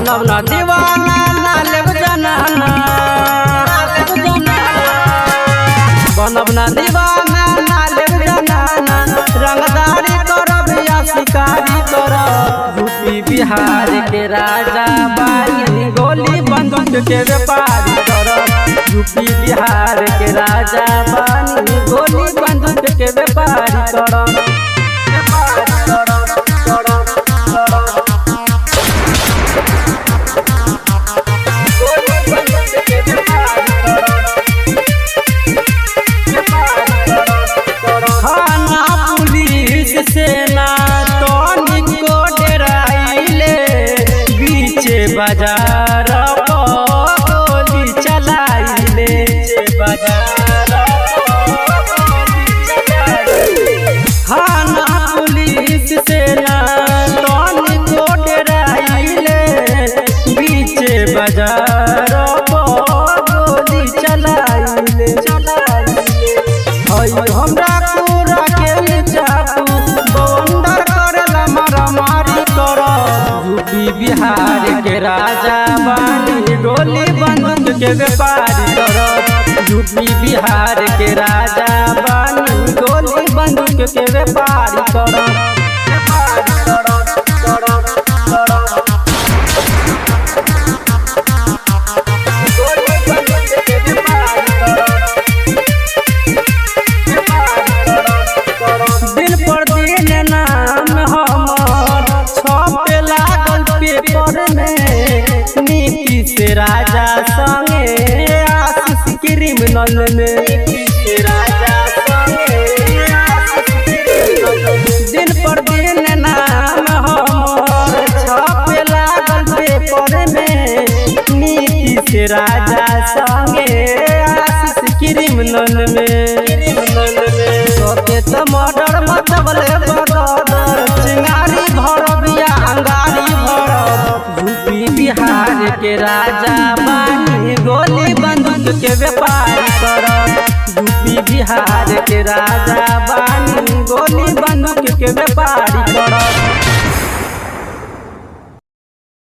बनब ना दीवाना ना लेब जनाना, बनब ना दीवाना ना लेब जनाना, रंगदारी करब या शिकारी करब। यूपी बिहार के राजा बानी गोली बंदूक के व्यापारी करब। यूपी बिहार के राजा बानी गोली बंदूक के व्यापारी करब। सेना तनिको डराइले, बीचे बाजार गोली चलाइले। थाना पुलिस सेना तनिको डराइले, बीचे बाजार गोली चलाइले। हमरा पूरा के चाकू बवंडर करेला मारामारी करब। यूपी बिहार के राजा बानी गोली बंदूक के व्यापारी करब। यूपी बिहार के राजा बानी गोली बंदूक के व्यापारी करब। दिन पर दिन नाम हमर छपे लागल पेपर में, नीतीश राजा संगे आशीष क्रिमिनल में। दिन पर दिन नाम हमर छपे लागल पेपर में, नीतीश राजा संगे आशीष क्रिमिनल में। के मर्डर मचवले बगदर, चिंगारी भरब या अंगारी भरब। यूपी बिहार के राजा बानी गोली बंदूक के व्यापारी करब। यूपी बिहार के राजा बानी गोली बंदूक के व्यापारी करब।